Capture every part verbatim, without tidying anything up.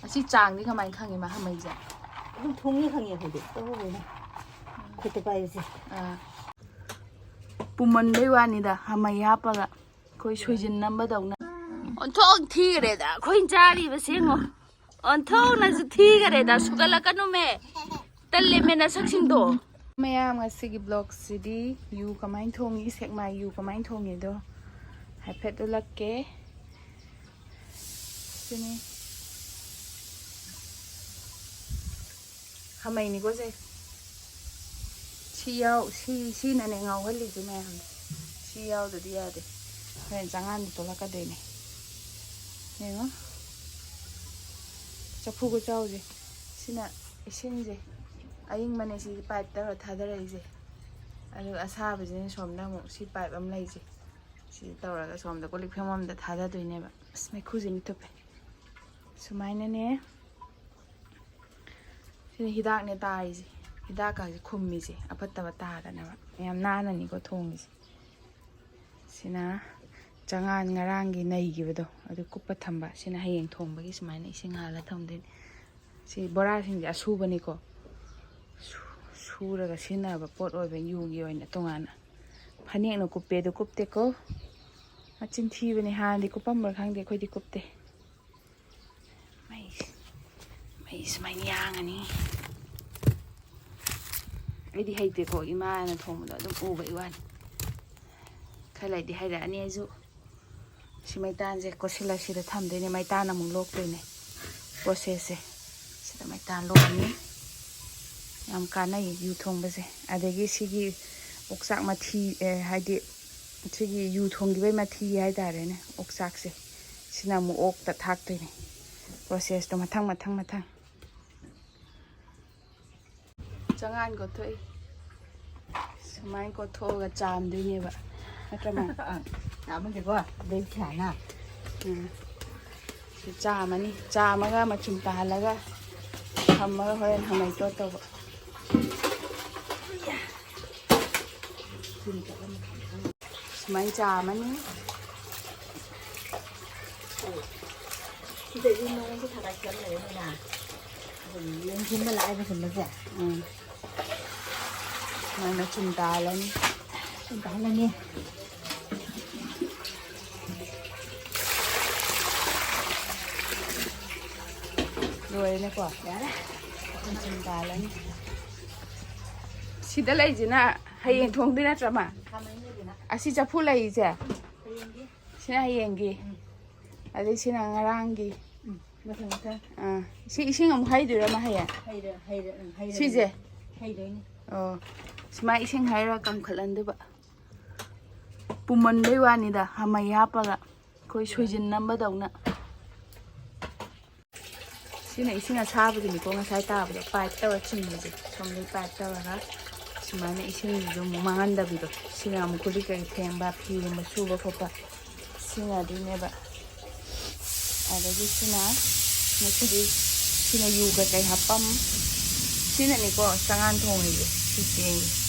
ꯑꯁꯤ ꯆꯥꯡꯗꯤ ꯀꯃꯥꯏꯅ ꯈꯪꯉꯤ ꯃꯥ ꯍꯥꯃꯩꯁꯦ? ꯑꯗꯨꯝ ꯊꯣꯡꯉꯦ ꯈꯪꯉꯦ ꯑꯩꯈꯣꯏꯗꯤ꯫ ꯇꯧꯕꯅ ꯈꯨꯠꯇ ꯄꯥꯏꯕꯁꯦ꯫ ꯑꯥ꯫ ꯄꯨꯝꯃꯟꯕꯩ ꯋꯥꯅꯤꯗ, ꯍꯥꯃꯩ ꯍꯥꯞꯄꯒ ꯑꯩꯈꯣꯏ ꯁꯣꯏꯖꯤꯟ ꯅꯝꯕꯗꯧꯅ꯫ ꯑꯣꯟꯊꯣꯛ ꯊꯤꯈ꯭ꯔꯦꯗ ꯑꯩꯈꯣꯏꯅ ꯆꯥꯔꯤꯕꯁꯦ ꯌꯦꯡꯉꯣ꯫ ꯑꯣꯟꯊꯣꯛꯅꯁꯨ ꯊꯤꯈ꯭ꯔꯦꯗ, ꯁꯨꯒꯠꯂꯛꯀꯅꯨꯃꯦ꯫ ꯇꯜꯂꯦꯃꯦ ꯅꯁꯛꯁꯤꯡꯗꯣ꯫ ꯃꯌꯥꯝ, ꯉꯁꯤꯒꯤ ꯕ꯭ꯂꯣꯒꯁꯤꯗꯤ ꯌꯨ ꯀꯃꯥꯏꯅ ꯊꯣꯡꯉꯤ, ꯁꯦꯛꯃꯥꯏ ꯌꯨ ꯀꯃꯥꯏꯅ ꯊꯣꯡꯉꯤꯗꯣ ꯍꯥꯏꯐꯦꯠ ꯎꯠꯂꯛꯀꯦ꯫ ꯁꯤꯅꯤ꯫ ꯈꯥꯃꯩꯅꯤꯀꯣ ꯁꯦ꯫ ꯁꯤ ꯌꯥꯎ-, ꯁꯤ, ꯁꯤꯅꯅꯦ ꯉꯥꯎꯍꯜꯂꯤꯁꯦ ꯃꯌꯥꯝꯁꯦ꯫ ꯁꯤ ꯌꯥꯎꯗꯗꯤ ꯌꯥꯗꯦ꯫ ꯍꯣꯔꯦꯟ ꯆꯉꯥꯟꯗ ꯇꯣꯂꯛꯀꯗꯣꯏꯅꯦ꯫ ꯌꯦꯡꯉꯣ꯫ ꯆꯐꯨ ꯈꯨꯆꯥꯎꯁꯦ꯫ ꯁꯤꯅ ꯏꯁꯤꯡꯁꯦ꯫ ꯑꯏꯪꯕꯅꯦ ꯁꯤ ꯄꯥꯏꯞ ꯇꯧꯔ ꯊꯥꯗꯔꯛꯏꯁꯦ꯫ ꯑꯗꯨꯒ ꯑꯁꯥꯕꯁꯤꯅ ꯁꯣꯝꯗ ꯑꯃꯨꯛ ꯁꯤ ꯄꯥꯏꯞ ꯑꯃ ꯂꯩꯁꯦ꯫ ꯁꯤ ꯇꯧꯔꯒ ꯁꯣꯝꯗ ꯀꯣꯜ ꯂꯤꯛ ꯐꯦꯡꯐꯝꯗ ꯊꯥꯗꯗꯣꯏꯅꯦꯕ꯫ ꯑꯁ, ꯃꯩꯈꯨꯁꯦ ꯃꯤꯊꯨꯞꯄꯦ꯫ ꯁꯨꯃꯥꯏꯅꯅꯦ꯫ ꯁꯤꯅ ꯍꯤꯗꯥꯛꯅꯦ ꯇꯥꯔꯤꯁꯦ꯫ ꯍꯤꯗꯥꯛꯀꯁꯦ ꯈꯨꯝꯃꯤꯁꯦ, ꯑꯐꯠꯇꯕ ꯇꯥꯗꯅꯕ꯫ ꯌꯥꯝ ꯅꯥꯟꯅꯅꯤꯀꯣ ꯊꯣꯡꯉꯤꯁꯦ꯫ ꯁꯤꯅ ꯆꯉꯥꯟ ꯉꯔꯥꯡꯒꯤ ꯅꯩꯈꯤꯕꯗꯣ, ꯑꯗꯨ ꯀꯨꯞꯄ ꯊꯝꯕ꯫ ꯁꯤꯅ ꯍꯌꯦꯡ ꯊꯣꯡꯕꯒꯤ ꯁꯨꯃꯥꯏꯅ ꯏꯁꯤꯡ ꯍꯥꯜꯂ ꯊꯝꯗꯣꯏꯅꯤ꯫ ꯁꯤ ꯕꯣꯔꯥꯁꯤꯡꯁꯦ ꯑꯁꯨꯕꯅꯤꯀꯣ꯫ ꯁꯨ-, ꯁꯨꯔꯒ ꯁꯤꯖꯤꯟꯅꯕ ꯄꯣꯠ ꯑꯣꯏꯕ, ꯌꯨꯒꯤ ꯑꯣꯏꯅ ꯇꯣꯉꯥꯟꯅ꯫ ꯐꯅꯦꯛꯅ ꯀꯨꯞꯄꯦ ꯑꯗꯨ ꯀꯨꯞꯇꯦꯀꯣ꯫ ꯃꯆꯤꯟ ꯊꯤꯕꯅꯤ, ꯍꯥꯟꯅꯗꯤ ꯀꯨꯞꯄꯝꯕ꯭ꯔꯥ ꯈꯪꯗꯦ, ꯑꯩꯈꯣꯏꯗꯤ ꯀꯨꯞꯇꯦ꯫ ꯃꯩ, ꯃꯩ ꯁꯨꯃꯥꯏꯅ ꯌꯥꯡꯉꯅꯤ꯫ ꯑꯩꯗꯤ ꯍꯩꯇꯦꯀꯣ, ꯏꯃꯥꯅ ꯊꯣꯡꯕꯗꯣ ꯑꯗꯨꯝ ꯎꯕꯩ ꯋꯥꯅꯤ꯫ ꯈꯔ ꯂꯩꯗꯤ ꯍꯩꯔꯛꯑꯅꯤ ꯑꯩꯁꯨ꯫ ꯁꯤ ꯃꯩꯇꯥꯟꯁꯦ ꯀꯣꯠꯁꯤꯜꯂꯒ ꯁꯤꯗ ꯊꯝꯗꯣꯏꯅꯦ, ꯃꯩꯇꯥꯟ ꯑꯃꯨꯛ ꯂꯣꯛꯇꯣꯏꯅꯦ꯫ ꯄ꯭ꯔꯣꯁꯦꯁꯁꯦ ꯁꯤꯗ ꯃꯩꯇꯥꯟ ꯂꯣꯛꯑꯅꯤ꯫ ꯌꯥꯝ ꯀꯥꯟꯅꯩ ꯌꯨ ꯊꯣꯡꯕꯁꯦ꯫ ꯑꯗꯒꯤ ꯁꯤꯒꯤ ꯑꯣꯛꯆꯥꯛ ꯃꯊꯤ, ꯑꯦ, ꯍꯥꯏꯗꯤ ꯁꯤꯒꯤ ꯌꯨ ꯊꯣꯡꯈꯤꯕꯩ ꯃꯊꯤ ꯍꯥꯏꯇꯥꯔꯦꯅꯦ, ꯑꯣꯛꯆꯥꯛꯁꯦ, ꯁꯤꯅ ꯑꯃꯨꯛ ꯑꯣꯛꯇ ꯊꯥꯛꯇꯣꯏꯅꯦ꯫ ꯄ꯭ꯔꯣꯁꯦꯁꯇꯣ ꯃꯊꯪ ꯃꯊꯪ ꯃꯊꯪ꯫ ꯆꯉꯥꯟ ꯀꯣꯠꯊꯣꯛꯏ꯫ ꯁꯨꯃꯥꯏꯅ ꯀꯣꯠꯊꯣꯛꯑꯒ ꯆꯥꯝꯗꯣꯏꯅꯦꯕ, ꯅꯠꯇ꯭ꯔ ꯃꯥ? ꯑꯥ, ꯆꯥꯝꯃꯒꯤꯀꯣ, ꯑꯗꯩ ꯈ꯭ꯌꯥꯅ꯫ ꯎꯝ꯫ ꯁꯤ ꯆꯥꯝꯃꯅꯤ꯫ ꯆꯥꯝꯃꯒ ꯃꯆꯨꯝ ꯇꯥꯍꯜꯂꯒ ꯊꯝꯃꯒ ꯍꯣꯔꯦꯟ ꯍꯥꯃꯩ ꯇꯣꯠꯇꯧꯕ꯫ ꯁꯨꯃꯥꯏꯅ ꯆꯥꯝꯃꯅꯤ꯫ ꯁꯤ ꯑꯗꯩꯗꯤ ꯅꯣꯡꯁꯦ ꯊꯥꯗꯥꯏ ꯈꯤꯇꯪ ꯂꯩꯔꯦ ꯃꯣꯏꯅ꯫ ꯑꯩꯈꯣꯏꯒꯤ ꯌꯦꯟ ꯁꯦꯝꯕ ꯂꯥꯛꯑꯦꯕ ꯁꯨꯝꯕꯁꯦ꯫ ꯎꯝ꯫ ꯃꯥꯏ ꯃꯆꯨꯝ ꯇꯥꯍꯜꯂꯅꯤ꯫ ꯁꯨꯝ ꯇꯥꯍꯜꯂꯅꯤ꯫ ꯂꯣꯏꯔꯦꯅꯦꯀꯣ? ꯌꯥꯔꯦ꯫ ꯃꯆꯨꯝ ꯇꯥꯍꯜꯂꯅꯤ꯫ ꯁꯤꯗ ꯂꯩꯁꯤꯅ ꯍꯌꯦꯡ ꯊꯣꯡꯗꯣꯏ ꯅꯠꯇ꯭ꯔ, ꯃꯥ? ꯈꯥꯃꯦꯟ ꯂꯩꯗꯅ꯫ ꯑꯁꯤ ꯆꯐꯨ ꯂꯩꯔꯤꯁꯦ? ꯍꯌꯦꯡꯒꯤ꯫ ꯁꯤꯅ ꯍꯌꯦꯡꯒꯤ꯫ ꯎꯝ꯫ ꯑꯗꯩ ꯁꯤꯅ ꯉꯔꯥꯡꯒꯤ꯫ ꯎꯝ, ꯃꯊꯪ, ꯃꯊꯪ꯫ ꯑꯥ, ꯁꯤ ꯏꯁꯤꯡ ꯑꯃꯨꯛ ꯍꯩꯗꯣꯏꯔꯥ ꯃꯥ ꯍꯌꯦꯡ? ꯍꯩꯔ-, ꯍꯩꯔ-, ꯎꯝ, ꯍꯩꯔ-, ꯁꯤꯁꯦ? ꯍꯩꯗꯣꯏꯅꯤ꯫ ꯑꯣ, ꯁꯨꯃꯥꯏ ꯏꯁꯤꯡ ꯍꯩꯔ ꯀꯪꯈꯠꯍꯟꯗꯣꯏꯕ꯫ ꯄꯨꯝꯃꯟꯕꯩ ꯋꯥꯅꯤꯗ, ꯍꯥꯃꯩ ꯍꯥꯞꯄꯒ ꯑꯩꯈꯣꯏ ꯁꯣꯏꯖꯤꯟ ꯅꯝꯕꯗꯧꯅ꯫ ꯁꯤꯅ ꯏꯁꯤꯡ ꯑꯁꯥꯕꯗꯨꯅꯤꯀꯣ, ꯉꯁꯥꯏ ꯇꯥꯕꯗꯣ ꯄꯥꯏꯞ ꯇꯧꯔ ꯆꯤꯡꯕꯁꯦ, ꯁꯣꯝꯗꯩ ꯄꯥꯏꯞ ꯇꯧꯔꯒ ꯁꯨꯃꯥꯏꯅ ꯏꯁꯤꯡꯁꯤꯁꯨ ꯑꯃꯨꯛ ꯃꯥꯡꯍꯟꯗꯕꯤꯗꯣ꯫ ꯁꯤꯅ ꯑꯃꯨꯛ ꯀꯨꯂꯤ ꯀꯔꯤ ꯐꯦꯡꯕ, ꯐꯤꯒꯨꯝꯕ ꯁꯨꯕ ꯈꯣꯠꯄ ꯁꯤꯖꯤꯟꯅꯗꯣꯏꯅꯦꯕ꯫ ꯑꯗꯒꯤ ꯁꯤꯅ ꯉꯁꯤꯗꯤ ꯁꯤꯅ ꯌꯨ ꯀꯩꯀꯩ ꯍꯥꯞꯄꯝ꯫ ꯁꯤꯅꯅꯤꯀꯣ ꯆꯉꯥꯟ ꯊꯣꯡꯉꯤꯁꯦ, ꯁꯤ ꯆꯦꯡ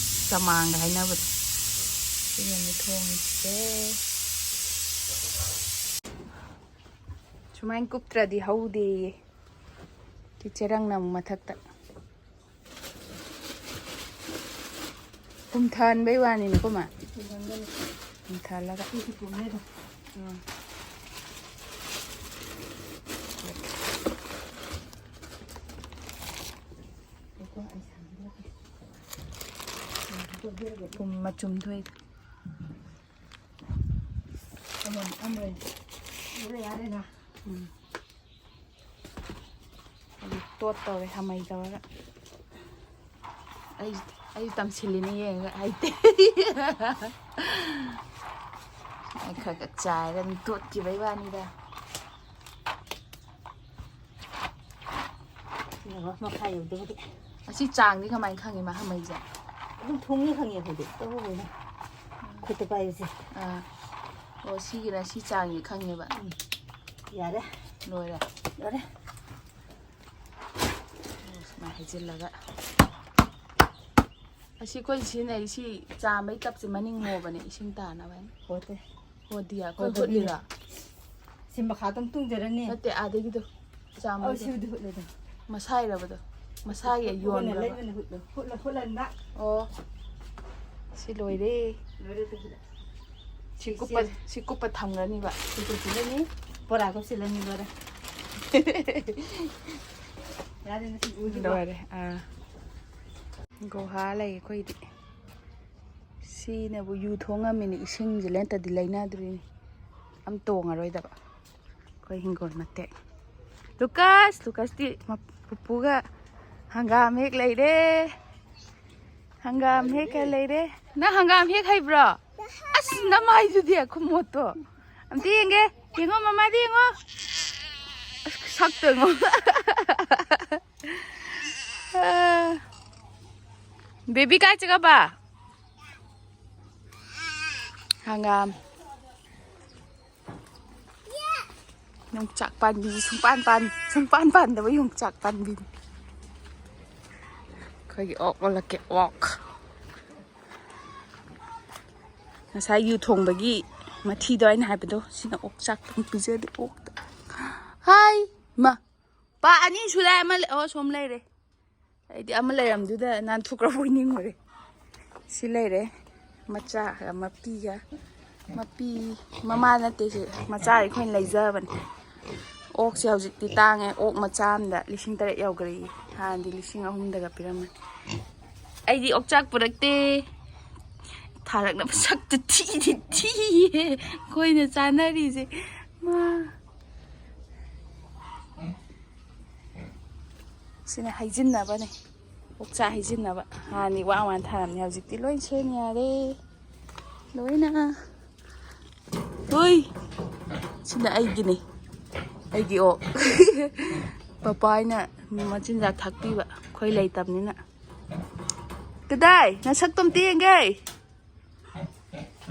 ꯆꯃꯥꯡꯒ ꯍꯥꯏꯅꯕꯗꯣ꯫ ꯁꯤꯅꯅꯤ ꯊꯣꯡꯉꯤꯁꯦ꯫ ꯁꯨꯃꯥꯏꯅ ꯀꯨꯞꯇ꯭ꯔꯗꯤ ꯍꯧꯗꯦꯌꯦ꯫ ꯁꯤ ꯆꯦꯔꯪꯅ ꯑꯃꯨꯛ ꯃꯊꯛꯇ꯫ ꯄꯨꯝꯊꯍꯟꯕꯩ ꯋꯥꯅꯤꯅꯦꯀꯣ, ꯃꯥ? ꯄꯨꯝꯊꯍꯟꯒꯅꯤ꯫ ꯄꯨꯝꯊꯍꯜꯂꯒ꯫ ꯁꯤꯁꯨ ꯄꯨꯝꯃꯦ ꯑꯗꯨꯝ꯫ ꯎꯝ꯫ ꯉꯥꯏꯈꯣ, ꯑꯩ ꯁꯥꯡꯗꯣꯛꯀꯦ꯫ ꯄꯨꯝ ꯃꯆꯨꯝ ꯊꯣꯛꯏ꯫ ꯑꯃ, ꯑꯃ ꯂꯣꯏ ꯌꯥꯔꯦꯅ꯫ ꯎꯝ꯫ ꯑꯗꯨ ꯇꯣꯠ ꯇꯧꯔꯦ ꯍꯥꯃꯩ ꯇꯧꯔꯒ꯫ ꯑꯩ, ꯑꯩ ꯇꯝꯁꯤꯜꯂꯤꯅꯦ ꯌꯦꯡꯉꯒ ꯍꯩꯇꯦ꯫ ꯑꯩ ꯈꯔ ꯈꯔ ꯆꯥꯏꯔꯒ ꯑꯗꯨꯝ ꯇꯣꯠꯈꯤꯕꯩ ꯋꯥꯅꯤꯗ꯫ ꯁꯤꯅ ꯃꯈꯥ ꯌꯧꯗꯕꯒꯤ꯫ ꯑꯁꯤ ꯆꯥꯡꯗꯤ ꯀꯃꯥꯏꯅ ꯈꯪꯉꯤ ꯃꯥ ꯍꯥꯃꯩꯁꯦ? ꯑꯗꯨꯝ ꯊꯣꯡꯉꯦ ꯈꯪꯉꯦ ꯑꯩꯈꯣꯏꯗꯤ꯫ ꯇꯧꯕꯅꯤꯅ ꯈꯨꯠꯇ ꯄꯥꯏꯕꯁꯦ꯫ ꯑꯥ꯫ ꯑꯣ, ꯁꯤꯒꯤꯅ ꯁꯤ ꯆꯥꯡꯁꯦ ꯈꯪꯉꯦꯕ꯫ ꯎꯝ꯫ ꯌꯥꯔꯦ꯫ ꯂꯣꯏꯔꯦ꯫ ꯂꯣꯏꯔꯦ꯫ ꯁꯨꯃꯥꯏꯅ ꯍꯩꯖꯤꯜꯂꯒ꯫ ꯑꯁꯤ ꯑꯩꯈꯣꯏ ꯁꯤꯖꯤꯟꯅꯔꯤ ꯁꯤ ꯆꯥꯝꯕꯩ ꯇꯞꯁꯦ ꯃꯅꯤꯡ ꯍꯣꯕꯅꯦ ꯏꯁꯤꯡ ꯇꯥꯅꯕ ꯍꯥꯏꯅ꯫ ꯍꯣꯠꯇꯦ꯫ ꯍꯣꯗꯤꯌꯥ ꯑꯩꯈꯣꯏ ꯍꯣꯠꯂꯤꯔꯣ? ꯁꯤ ꯃꯈꯥ ꯑꯗꯨꯝ ꯇꯨꯡꯖꯔꯅꯤ꯫ ꯅꯠꯇꯦ, ꯑꯥꯗꯒꯤꯗꯣ ꯑꯧ, ꯆꯥꯝꯕꯗꯣ꯫ ꯁꯤꯕꯨꯗꯤ ꯍꯨꯠꯂꯦꯗ꯫ ꯃꯁꯥꯏꯔꯕꯗꯣ? ꯃꯁꯥꯒꯤ ꯍꯨꯠꯂ ꯌꯣꯟꯕ꯭ꯔꯕ? ꯂꯩꯕꯅ ꯍꯨꯠꯂꯣ꯫ ꯍꯨꯠꯂ ꯍꯨꯠꯂꯟꯕ꯫ ꯑꯣ, ꯁꯤ ꯂꯣꯏꯔꯦ꯫ ꯂꯣꯏꯔꯦ ꯑꯗꯨ ꯍꯨꯠꯂ꯫ ꯁꯤ ꯀꯨꯞꯄ, ꯁꯤ ꯀꯨꯞꯄ ꯊꯝꯒꯅꯤꯕ꯫ ꯁꯤ ꯀꯨꯞꯁꯤꯜꯂꯅꯤ꯫ ꯕꯣꯔꯥ ꯀꯨꯞꯁꯤꯜꯂꯅꯤ ꯂꯣꯏꯔꯦ꯫ ꯌꯥꯔꯦ ꯅꯁꯤ ꯎꯗ꯭ꯔꯤꯕꯣ? ꯂꯣꯏꯔꯦ꯫ ꯑꯥ꯫ ꯒꯨꯍꯥ ꯂꯩ ꯑꯩꯈꯣꯏꯗꯤ꯫ ꯁꯤꯅꯕꯨ ꯌꯨ ꯊꯣꯡꯉꯝꯃꯤꯅꯤ, ꯏꯁꯤꯡꯁꯦ ꯂꯦꯟꯇꯗꯤ ꯂꯩꯅꯗ꯭ꯔꯤꯅꯤ꯫ ꯑꯝ ꯇꯣꯡꯉꯔꯣꯏꯗꯕ꯫ ꯑꯩꯈꯣꯏ ꯍꯤꯡꯒꯣꯜ ꯃꯇꯦꯛ꯫ ꯂꯨꯀꯥꯁ, ꯂꯨꯀꯥꯁꯇꯤ ꯃ-, ꯄꯨꯄꯨꯒ ꯍꯪꯒꯥꯝ ꯍꯦꯛ ꯂꯩꯔꯦ꯫ ꯍꯪꯒꯥꯝ ꯍꯦꯛ ꯈꯔ ꯂꯩꯔꯦ꯫ ꯅꯪ ꯍꯪꯒꯥꯝ ꯍꯦꯛ ꯍꯩꯕ꯭ꯔꯣ? ꯑꯁ, ꯅꯃꯥꯏꯗꯨꯗꯤ ꯈꯨꯃꯣꯠꯇꯣ꯫ ꯑꯝꯇ ꯌꯦꯡꯒꯦ꯫ ꯌꯦꯡꯉꯣ, ꯃꯃꯥꯗ ꯌꯦꯡꯉꯣ꯫ ꯑꯁ, ꯁꯛꯇꯣ ꯌꯦꯡꯉꯣ꯫ ꯕꯦꯕꯤ ꯀꯥꯏ ꯆꯠꯈ꯭ꯔꯕ? ꯍꯪꯒꯥꯝ꯫ ꯌꯣꯡꯆꯥꯛ ꯄꯥꯟꯕꯤꯁꯤ ꯁꯨꯡꯄꯥꯟ ꯄꯥꯟ-, ꯁꯨꯡꯄꯥꯟ ꯄꯥꯟꯗꯕ ꯌꯣꯡꯆꯥꯛ ꯄꯥꯟꯕꯤꯅꯤ꯫ ꯑꯩꯈꯣꯏꯒꯤ ꯑꯣꯛ ꯑꯣꯜꯂꯛꯀꯦ, ꯑꯣꯛ꯫ ꯉꯁꯥꯏ ꯌꯨ ꯊꯣꯡꯕꯒꯤ ꯃꯊꯤꯗꯣ ꯑꯩꯅ ꯍꯥꯏꯕꯗꯣ, ꯁꯤꯅ ꯑꯣꯛ ꯆꯥꯛ ꯄꯤꯖꯗꯦ ꯑꯣꯛꯇ꯫ ꯍꯥꯏ! ꯃꯥ! ꯄꯥ ꯑꯅꯤ ꯁꯨ ꯂꯥꯏ ꯑꯃ ꯂꯩ-, ꯑꯣ, ꯁꯣꯝ ꯂꯩꯔꯦ꯫ ꯑꯩꯗꯤ ꯑꯃ ꯂꯩꯔꯝꯗꯨꯗ ꯅꯥꯟꯊꯣꯛꯈ꯭ꯔꯕꯣꯏ ꯅꯤꯡꯉꯨꯔꯦ꯫ ꯁꯤ ꯂꯩꯔꯦ꯫ ꯃꯆꯥꯒ ꯃꯄꯤꯒ꯫ ꯃꯄꯤ, ꯃꯃꯥ ꯅꯠꯇꯦ ꯁꯤ꯫ ꯃꯆꯥ ꯑꯩꯈꯣꯏꯅ ꯂꯩꯖꯕꯅꯦ꯫ ꯑꯣꯛꯁꯦ ꯍꯧꯖꯤꯛꯇꯤ ꯇꯥꯡꯉꯦ꯫ ꯑꯣꯛ ꯃꯆꯥ ꯑꯃꯗ ꯂꯤꯁꯤꯡ ꯇꯔꯦꯠ ꯌꯧꯈ꯭ꯔꯦꯌꯦ꯫ ꯍꯥꯟꯅꯗꯤ ꯂꯤꯁꯤꯡ ꯑꯍꯨꯝꯗꯒ ꯄꯤꯔꯝꯕꯅꯤ꯫ ꯑꯩꯗꯤ ꯑꯣꯛꯆꯥꯛ ꯄꯨꯔꯛꯇꯦ꯫ ꯊꯥꯔꯛꯅꯕ ꯁꯛꯇꯨ ꯊꯤꯗꯤ ꯊꯤꯌꯦ꯫ ꯑꯩꯈꯣꯏꯅ ꯆꯥꯅꯔꯤꯁꯦ꯫ ꯃꯥ꯫ ꯁꯤꯅ ꯍꯩꯖꯤꯟꯅꯕꯅꯦ꯫ ꯑꯣꯛꯆꯥꯛ ꯍꯩꯖꯤꯟꯅꯕ꯫ ꯍꯥꯟꯅꯗꯤ ꯋꯥ ꯋꯥꯅ ꯊꯥꯔꯝꯅꯦ꯫ ꯍꯧꯖꯤꯛꯇꯤ ꯂꯣꯏ ꯁꯦꯝ ꯌꯥꯔꯦ꯫ ꯂꯣꯏꯅ꯫ ꯍꯣꯏ꯫ ꯁꯤꯅ ꯑꯩꯒꯤꯅꯦ꯫ ꯑꯩꯒꯤ ꯑꯣꯛ꯫ ꯄꯄꯥ ꯍꯣꯏꯅ ꯃꯆꯤꯟꯖꯥꯛ ꯊꯥꯛꯄꯤꯕ꯫ ꯑꯩꯈꯣꯏ ꯂꯩꯇꯕꯅꯤꯅ꯫ ꯀꯗꯥꯏ? ꯅꯁꯛꯇꯣ ꯑꯝꯇ ꯌꯦꯡꯒꯦ꯫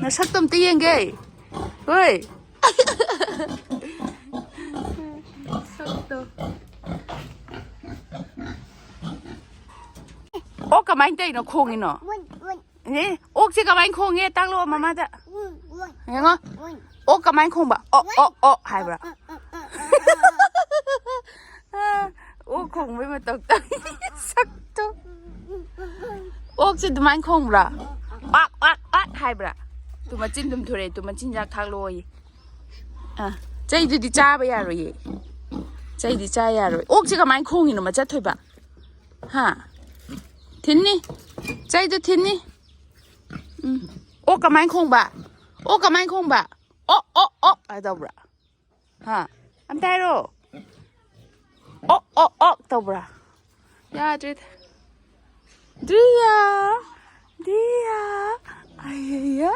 ꯅꯁꯛꯇꯣ ꯑꯝꯇ ꯌꯦꯡꯒꯦ꯫ ꯍꯣꯏ꯫ ꯁꯛꯇꯣ꯫ ꯑꯣꯛ ꯀꯃꯥꯏꯅ ꯇꯧꯔꯤꯅꯣ ꯈꯣꯡꯉꯤꯅꯣ? ꯑꯦ, ꯑꯣꯛꯁꯦ ꯀꯃꯥꯏꯅ ꯈꯣꯡꯉꯦ? ꯇꯥꯛꯂꯛꯑꯣ ꯃꯃꯥꯗ꯫ ꯌꯦꯡꯉꯣ꯫ ꯑꯣꯛ ꯀꯃꯥꯏꯅ ꯈꯣꯡꯕ? ꯑꯣꯛ, ꯑꯣꯛ, ꯑꯣꯛ ꯍꯥꯏꯕ꯭ꯔꯥ? ꯑꯣꯛ ꯈꯣꯡꯕꯩ ꯃꯇꯧ ꯇꯧꯏ꯫ ꯁꯛꯇꯣ꯫ ꯑꯣꯛꯁꯦ ꯑꯗꯨꯃꯥꯏꯅ ꯈꯣꯡꯕ꯭ꯔꯥ? ꯄꯥꯛ, ꯄꯥꯛ, ꯄꯥꯛ ꯍꯥꯏꯕ꯭ꯔꯥ? ꯇꯨ ꯃꯆꯤꯟ ꯇꯨꯝꯊꯣꯔꯛꯑꯦ, ꯇꯨ ꯃꯆꯤꯟꯖꯥꯛ ꯊꯥꯛꯂꯛꯑꯣꯌꯦ꯫ ꯑꯥ, ꯆꯩꯗꯨꯗꯤ ꯆꯥꯕ ꯌꯥꯔꯣꯏꯌꯦ꯫ ꯆꯩꯗꯤ ꯆꯥ ꯌꯥꯔꯣꯏ꯫ ꯑꯣꯛꯁꯦ ꯀꯃꯥꯏꯅ ꯈꯣꯡꯉꯤꯅꯣ, ꯃꯆꯠ ꯊꯣꯏꯕ? ꯍꯥ? ꯊꯤꯟꯅꯤ꯫ ꯆꯩꯗꯨ ꯊꯤꯟꯅꯤ꯫ ꯎꯝ꯫ ꯑꯣꯛ ꯀꯃꯥꯏꯅ ꯈꯣꯡꯕ? ꯑꯣꯛ ꯀꯃꯥꯏꯅ ꯈꯣꯡꯕ? ꯑꯣꯛ, ꯑꯣꯛ, ꯑꯣꯛ ꯍꯥꯏ ꯇꯧꯕ꯭ꯔꯥ? ꯍꯥ? ꯑꯝꯇ ꯍꯥꯏꯔꯣ꯫ ꯑꯣꯛ, ꯑꯣꯛ, ꯑꯣꯛ ꯇꯧꯕ꯭ꯔꯥ? ꯌꯥꯗ꯭ꯔꯦꯗ꯫ ꯗ꯭ꯔꯤꯌꯥ! ꯗ꯭ꯔꯤꯌꯥ! ꯑꯌꯥ!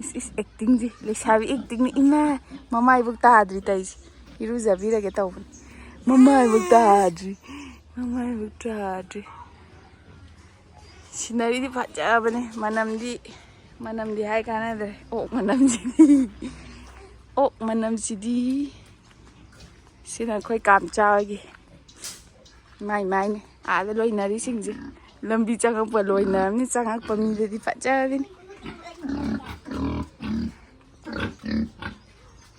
ꯏꯁ, ꯏꯁ, ꯑꯦꯛꯇꯤꯡꯁꯦ꯫ ꯂꯩꯁꯥꯕꯤ ꯑꯦꯛꯇꯤꯡꯅꯤ꯫ ꯏꯃꯥ! ꯃꯃꯥꯏꯕꯨꯛ ꯇꯥꯗ꯭ꯔꯤ ꯇꯧꯔꯤꯁꯦ꯫ ꯏꯔꯨꯖꯕꯤꯔꯒꯦ ꯇꯧꯕꯅꯤ꯫ ꯃꯃꯥꯏꯕꯨꯛ ꯇꯥꯗ꯭ꯔꯤ꯫ ꯃꯃꯥꯏꯕꯨꯛ ꯇꯥꯗ꯭ꯔꯤ꯫ ꯁꯤꯅꯔꯤꯗꯤ ꯐꯖꯕꯅꯦ꯫ ꯃꯅꯝꯗꯤ, ꯃꯅꯝꯗꯤ ꯍꯥꯏ ꯀꯥꯟꯅꯗ꯭ꯔꯦ꯫ ꯑꯣꯛ ꯃꯅꯝꯁꯤꯗꯤ꯫ ꯑꯣꯛ ꯃꯅꯝꯁꯤꯗꯤ꯫ ꯁꯤꯅ ꯑꯩꯈꯣꯏ ꯀꯥꯝꯆꯥꯒꯤ ꯃꯥꯏ ꯃꯥꯏꯅꯤ꯫ ꯑꯥꯗ ꯂꯣꯏꯅꯔꯤꯁꯤꯡꯁꯦ꯫ ꯂꯝꯕꯤ ꯆꯪꯉꯛꯄ ꯂꯣꯏꯅꯔꯝꯅꯤ꯫ ꯆꯪꯉꯛꯄ ꯃꯤꯗꯗꯤ ꯐꯖꯕꯤꯅꯤ꯫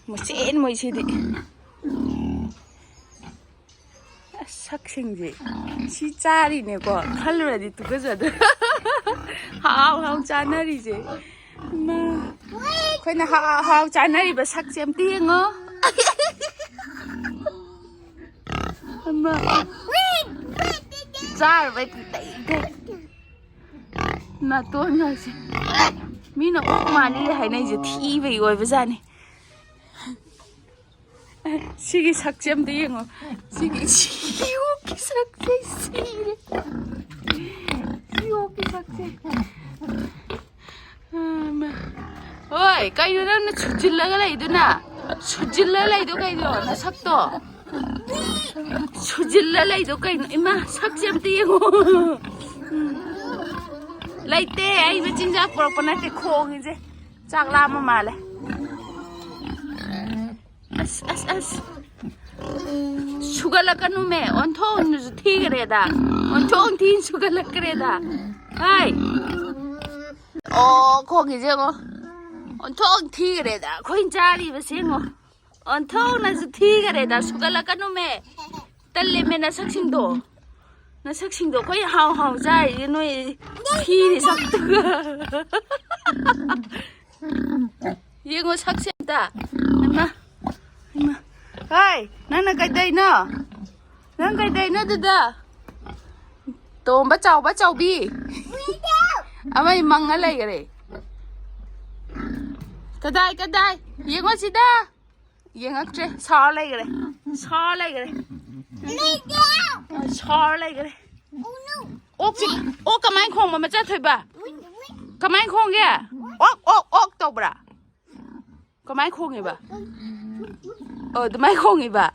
ꯃꯁꯦꯟ ꯃꯣꯏꯁꯤꯗꯤ꯫ ꯑꯁ, ꯁꯛꯁꯤꯡꯁꯦ꯫ ꯁꯤ ꯆꯥꯔꯤꯅꯦꯀꯣ꯫ ꯈꯜꯂꯨꯔꯗꯤ ꯇꯨꯀꯠꯆꯗ꯭ꯔꯥ? ꯍꯥꯎ ꯍꯥꯎ ꯆꯥꯅꯔꯤꯁꯦ꯫ ꯏꯃꯥ꯫ ꯑꯩꯈꯣꯏꯅ ꯍꯥꯎ ꯍꯥꯎ ꯆꯥꯅꯔꯤꯕ ꯁꯛꯁꯦ ꯑꯝꯇ ꯌꯦꯡꯉꯣ꯫ ꯏꯃꯥ꯫ ꯆꯥꯔꯨꯕꯩ ꯄꯨꯡꯇꯩ ꯇꯩ꯫ ꯅꯥꯇꯣꯟꯒꯁꯦ꯫ ꯃꯤꯅ ꯑꯣꯛ ꯃꯥꯜꯂꯤ ꯍꯥꯏꯅꯩꯁꯦ ꯊꯤꯕꯩ ꯑꯣꯏꯕꯖꯥꯠꯅꯤ꯫ ꯁꯤꯒꯤ ꯁꯛꯁꯦ ꯑꯝꯇ ꯌꯦꯡꯉꯣ꯫ ꯁꯤꯒꯤ, ꯁꯤ ꯑꯣꯛꯀꯤ ꯁꯛꯁꯦ ꯁꯤꯔꯦ꯫ ꯁꯤ ꯑꯣꯛꯀꯤ ꯁꯛꯁꯦ꯫ ꯑꯃ꯫ ꯍꯣꯏ, ꯀꯩꯅꯣ ꯅꯪꯅ ꯁꯨꯖꯤꯜꯂꯒ ꯂꯩꯗꯨꯅ? ꯁꯨꯖꯤꯜꯂ ꯂꯩꯗꯣ ꯀꯩꯅꯣ, ꯅꯁꯛꯇꯣ? ꯁꯨꯖꯤꯜꯂ ꯂꯩꯗꯣ ꯀꯩꯅꯣ? ꯏꯃꯥ, ꯁꯛꯁꯦ ꯑꯝꯇ ꯌꯦꯡꯉꯣ꯫ ꯎꯝ꯫ ꯂꯩꯇꯦ, ꯑꯩ ꯃꯆꯤꯟꯖꯥꯛ ꯄꯨꯔꯛꯄ ꯅꯠꯇꯦ ꯈꯣꯡꯉꯤꯁꯦ꯫ ꯆꯥꯛ ꯂꯥꯝꯕ ꯃꯥꯜꯂꯦ꯫ ꯑꯁ, ꯑꯁ, ꯑꯁ꯫ ꯁꯨꯒꯠꯂꯛꯀꯅꯨꯃꯦ, ꯑꯣꯟꯊꯣꯛꯅꯁꯨ ꯊꯤꯈ꯭ꯔꯦꯗ꯫ ꯑꯣꯟꯊꯣꯛ ꯊꯤꯅ ꯁꯨꯒꯠꯂꯛꯈ꯭ꯔꯦꯗ꯫ ꯍꯥꯏ꯫ ꯑꯣ, ꯈꯣꯡꯉꯤꯁꯦ ꯌꯦꯡꯉꯣ꯫ ꯑꯣꯟꯊꯣꯛ ꯊꯤꯈ꯭ꯔꯦꯗ ꯑꯩꯈꯣꯏꯅ ꯆꯥꯔꯤꯕꯁꯦ ꯌꯦꯡꯉꯣ꯫ ꯑꯣꯟꯊꯣꯛꯅꯁꯨ ꯊꯤꯈ꯭ꯔꯦꯗ꯫ ꯁꯨꯒꯠꯂꯛꯀꯅꯨꯃꯦ꯫ ꯇꯜꯂꯦꯃꯦ ꯅꯁꯛꯁꯤꯡꯗꯣ꯫ ꯅꯁꯛꯁꯤꯡꯗꯣ ꯑꯩꯈꯣꯏ ꯍꯥꯎ ꯍꯥꯎ ꯆꯥꯔꯤꯁꯦ ꯅꯣꯏ ꯊꯤꯔꯤ ꯁꯛꯇꯨꯒ꯫ ꯌꯦꯡꯉꯣ ꯁꯛꯁꯦ ꯑꯝꯇ꯫ ꯍꯩꯃꯥ, ꯍꯩꯃꯥ꯫ ꯍꯥꯏ, ꯅꯪꯅ ꯀꯩꯗꯩꯅꯣ? ꯅꯪ ꯀꯩꯗꯩꯅꯣ ꯑꯗꯨꯗ? ꯇꯣꯝꯕ ꯆꯥꯎꯕ ꯆꯥꯎꯕꯤ꯫ ꯑꯃ ꯃꯪꯉ ꯂꯩꯈꯔꯦ꯫ ꯀꯗꯥꯏ, ꯀꯗꯥꯏ? ꯌꯦꯡꯉꯣ ꯁꯤꯗ꯫ ꯌꯦꯡꯉꯛꯇ꯭ꯔꯦ꯫ ꯁꯥꯎꯔ ꯂꯩꯈꯔꯦ꯫ ꯁꯥꯎꯔ ꯂꯩꯈꯔꯦ꯫ ꯁꯥꯎꯔ ꯂꯩꯈꯔꯦ꯫ ꯑꯣꯛꯁꯤ, ꯑꯣꯛ ꯀꯃꯥꯏꯅ ꯈꯣꯡꯕ ꯃꯆꯥ ꯊꯣꯏꯕ? ꯀꯃꯥꯏꯅ ꯈꯣꯡꯒꯦ? ꯑꯣꯛ, ꯑꯣꯛ, ꯑꯣꯛ ꯇꯧꯕ꯭ꯔꯥ? ꯀꯃꯥꯏꯅ ꯈꯣꯡꯉꯤꯕ? ꯑꯣ, ꯑꯗꯨꯃꯥꯏꯅ ꯈꯣꯡꯉꯤꯕ?